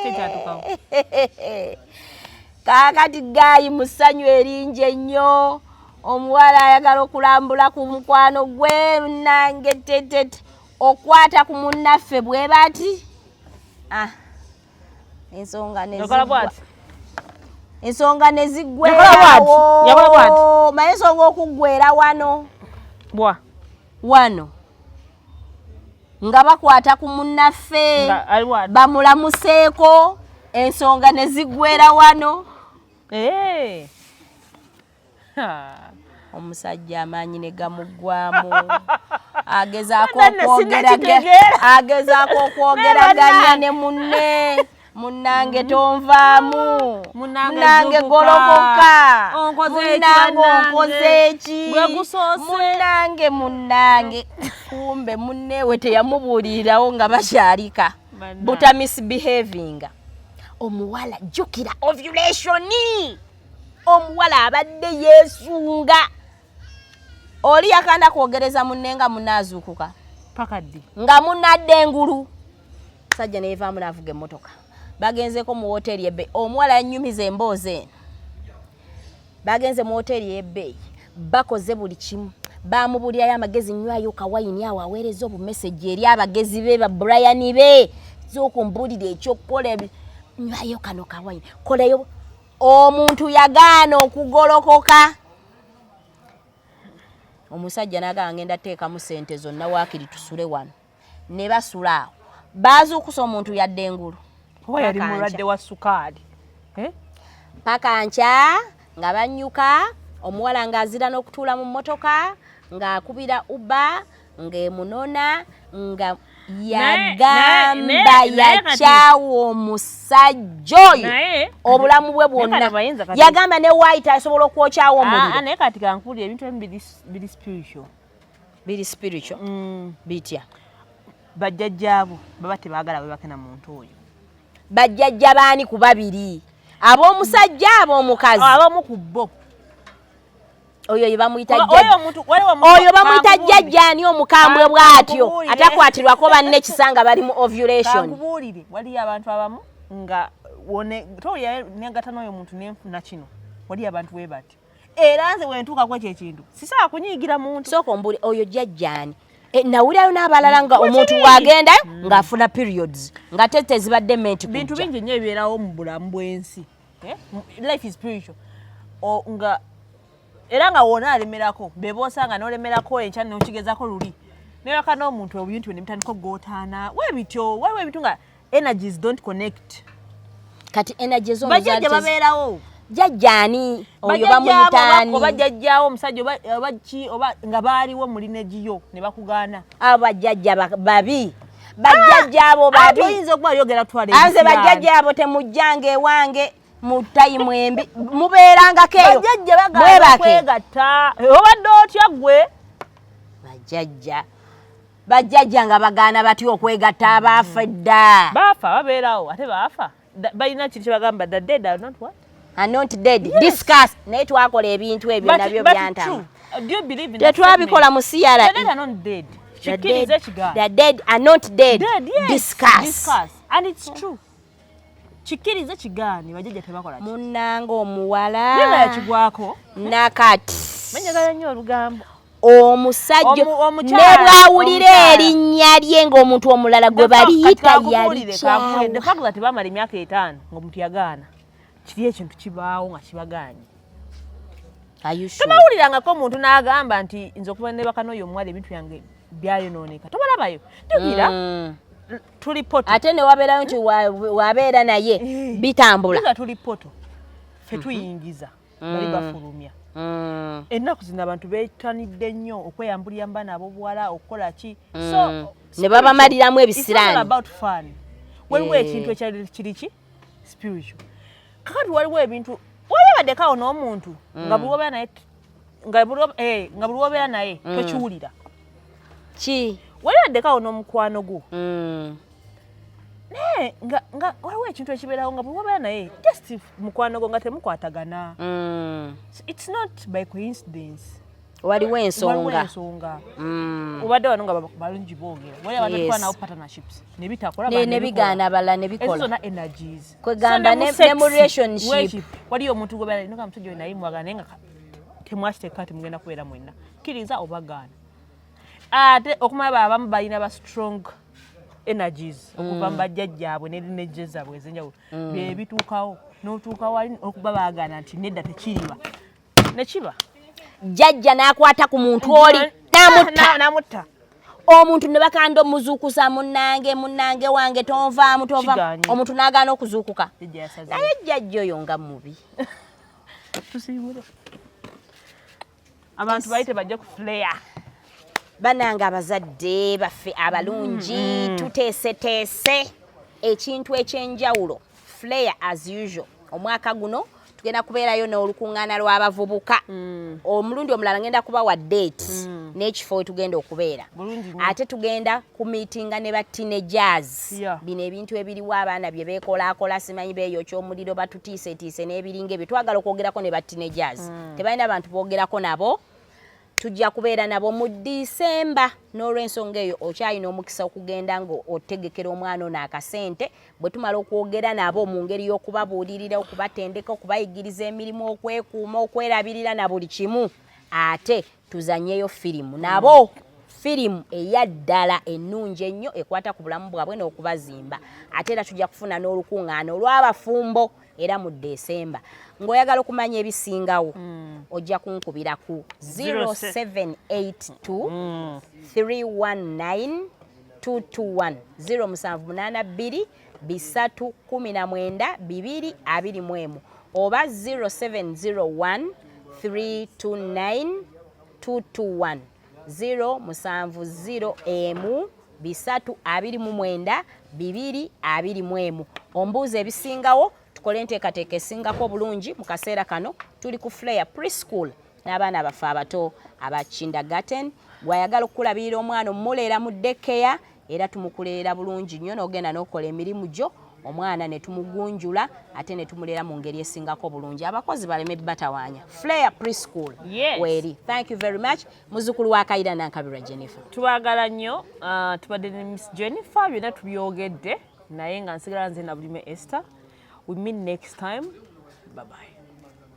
Tekyatukawo. Kaakati guy mu ssanyu eringi ennyo, omuwala ayagala okulambula ku mukwano gwe nange tetete okwata ku munnaffe bwe bati, ah, ensonga ne Yakola ziggwa. Bw'ati. Ensonga ne Yakola bw'ati. ziggwerawo. Yakola bw'ati. Maye ensonga okuggwera wano. Bwa. Wano nga bakwata ku munnaffe, Nga ali bw'ati. bamulamuseeko, ensonga ne ziggwera wano. Eh. Ha. Omusajja amaanyi ne gamuggwamu, agezaako Bannange, sinnakitegeera. Agezaako okwogeraganya ne munne. Munnange, tonvaamu. Munnange, Munnange, zuukuka. golokoka. Onkoze eki, Munnange, bannange? onkoze eki? Gwe gusoose. Munnange, munnange. Kumbe munneewe teyamubuulirirawo nga bakyalika Bannange. buta misbehavinga. Omuwala, jjukira ovulation, omuwala abadde yeesunga oli yakanda kwogereza munne nga munaazuukuka. Paka ddi? Nga munadde engulu, sajja neyevaamu n'avuga emmotoka, bagenzeko mu woteeri ebbeeyi. Omuwala yanyumiza emboozi eno. Bagenze mu woteeri ey'ebbeeyi, bakoze buli kimu, bamubuulirayo amagezi, nywayo kawayini awo, aweereza obumesegi eri abagezi be, ba Brian be, zookumbuulira ekyokukola, nywayo kano kawayini, kolayo. Omuntu yagaana okugolokoka. Omusajja n'agamba, ngenda teekamu sente zonna, waakiri tusule wano. Ne basula awo, baazuukusa omuntu yadde engulu. Oba yali Paka mulwadde nkya. wa sukaali. Eh? Paka nkya nga banyuka, omuwala ng'azira n'okutuula mu mmotoka, ng'akubira Uber ng'emunona, nga yagamba yakyawa omusajja oyo obulamu bwe bwonna. Yagamba ne white asobola okwokyawo omuliro. Naye kati kankuwulira, ebintu ebimu biri spiritual. Biri spiritual bitya? Bajjajjaabo baba tebaagala webake na muntu oyo. Bajjajja baani ku babiri? Ab'omusajja, ab'omukazi? Abamu ku bo. Oyo ye bamuyita Oyo omuntu, waliwo omuntu- oyo bamuyita Kankubuulire. jjajjaani omukambwe bw'atyo Kankubuulire. atakwatirwako banne ekisa nga bali mu ovulation? Kankubuulire, waliyo abantu abamu nga wone towulira negatta n'oyo muntu nenfuna kino. Waliyo abantu bwe bati, era nze wentuukako ekyo ekintu sisobola kunyiigira muntu. Sooka ombuli oyo jjajjaani. E, nawulirayo n'abalala nga omuntu Bwe kiri. bw'agendayo ng'afuna periods nga te tezibadde menti Bintu kujja. bingi nnyo ebibeerawo mu bulamu bw'ensi. Eh? Life is spiritual. Nga era nga wona alemerako beboosanga n'olemerako enkya n'okigezako luli newaka n'omuntu, ebintu ne bitandika okugootaana webityo. Waliwo ebintu nga energies don't connect. Kati energy zo Bajjajja babeerawo. Jjajjaani oyo? Bajjajjaabo Bamuyitaani? Oba jjajjaawo omusajja oba ki, oba nga baaliwo mu lineage yo ne bakugaana. Abo bajjajja babi, bajjajja abo Ate babi. oyinza okuba yogera twala Anze ebisiraani. bajjajja abo temujjanga ewange mu time embi, mubeerangako eyo. Bajjajja bagaana Mwebake. okwegatta. Obadde otya ggwe? Bajjajja nga bagaana batya okwegatta abaafa edda? Baafa babeerawo, ate baafa balina kintu kyebagamba, the dead are not what? Are not dead. Discuss. Naye twakola ebintu ebyo nabyo But byantama. true. Do you believe in that Tetwabikola mu statement? CRE. The dead are not dead. The Kikkirize dead, ekigambo. the dead are not dead. Dead, yes. Discuss. Discuss. And it's true. Kikkirize kigaani, bajjajja tebakola ki. Munnange omuwala Naye nga yakigwako. Nakati Menjagala nnyo olugambo. Omusajja Omukyala, ne bw'awulira omukyala. erinnya lye ng'omuntu omulala gwe baliyita, yalikyawa. The fact that bamala emyaka 5 ng'omuntu yagaana, kiri ekintu kibaawo nga kibagaanye. Are you sure? Tobawulirangako omuntu n'agamba nti nze okuba nebaka n'oyo omuwala ebintu byange byayonooneka? Tobalabayo? Jjukira tuli poto. Ate ne wabeerayo nti wabeera naye bitambula. Jjukira tuli poto, ffe tuyingiza, bali bafulumya. Ennaku zino abantu beetanidde nnyo okweyambulira mu baana ab'obuwala, okukola ki, so Ne babamaliramu it's not ebisiraani. about fun. Waliwo ekintu ekyali kiri ki spiritual. Kakati waliwo ebintu wali baddekawo n'omuntu nga buli wobeera naye nga buli wobeera naye tokiwulira. Ki? Wali baddekawo n'omukwano gwo, naye nga waliwo ekintu ekibeerawo nga buli wobeera naye, just mukwano gwo, nga temukwatagana. It's not by coincidence. Waliwo Waliwo ensonga. Ensonga. Obadde wano nga balungi boogera, wali abantu tukola nabo partnerships ne bitakola, ne bigaana, abalala ne ezo bikola. Zonna energies. Kwegamba So ne mu relationship. Worship, waliyo omuntu gobeera nga musajja oyo naye mwagala, naye nga temwakiteeka nti mugenda kubeera mwenna, kkiriza oba gaana. Ate okumala abamu balina ba strong energies okuva mu bajjajjaabwe ne lineage zaabwe ez'enjawulo, bye bituukawo n'otuuka wali okuba baagaana nti nedda, tekiriba, nekiba. Jjajja n'akwata ku muntu oli n'amutta. N'amutta. Omuntu ne bakanda omuzuukusa, "Munnange, munnange wange, tonvaamu, tonvaamu." Kigaanye. Omuntu n'agaana okuzuukuka. Jjajja yasazeewo. Naye jjajja oyo nga mubi. Tusiibule abantu bayite bajje ku Flair. Bannange, abazadde baffe abalungi, tuteeseteese ekintu ekyenjawulo, Flair. As usual, omwaka guno tugenda kubeerayo n'olukuŋŋaana lw'abavubuka. Omulundi omulala ngenda kubawa date n'ekifo we tugenda okubeera. Bulungi nnyo. Ate tugenda ku meetinga ne ba teenagers. Bino ebintu ebiriwo, abaana bye beekolaakola, simanyi beeyokya omuliro, batutiisetiise n'ebiringa ebyo. Twagala okwogerako ne ba teenagers, tebalina bantu boogerako nabo. Tujja kubeera nabo mu Disemba. N'olwensonga eyo, okyalina omukisa okugenda nga otegekera omwana ono akasente. Bwe tumala okwogera nabo mu ngeri y'okubabuulirira, okubatendeka, okubayigiriza emirimu, okwekuuma, okwerabirira na buli kimu, ate tuzannyeyo firimu nabo, firimu eya ddala ennungi ennyo ekwata ku bulamu bwabwe n'okubazimba. Ate era tujja kufuna n'olukuŋŋaana olw'abafumbo era mu Desemba. Ng'oyagala okumanya ebisingawo, ojja kunkubira ku 0782 319 221, 0782 319 221, oba 0701 329 221, 0701 329 221. Ombuuza ebisingawo, tukole enteekateeka esingako obulungi. Mu kaseera kano tuli ku Flair Preschool n'abaana baffe abato aba kindergarten. Gwayagala okukulabirira omwana, omumuleera mu daycare, era tumukuleera bulungi nnyo n'ogenda n'okola emirimu gyo, omwana ne tumugunjula ate ne tumuleera mu ngeri esingako obulungi, abakozi baleme batawaanya. Flair Preschool weeri. Thank you very much. Muzzukulu wa Kaira, Nankabirwa Jennifer. Tubaagala nnyo. Tubadde ne Miss Jennifer, byonna tubyogedde, naye nga nsigala nze Nabulime Esther. We meet next time. Bye bye.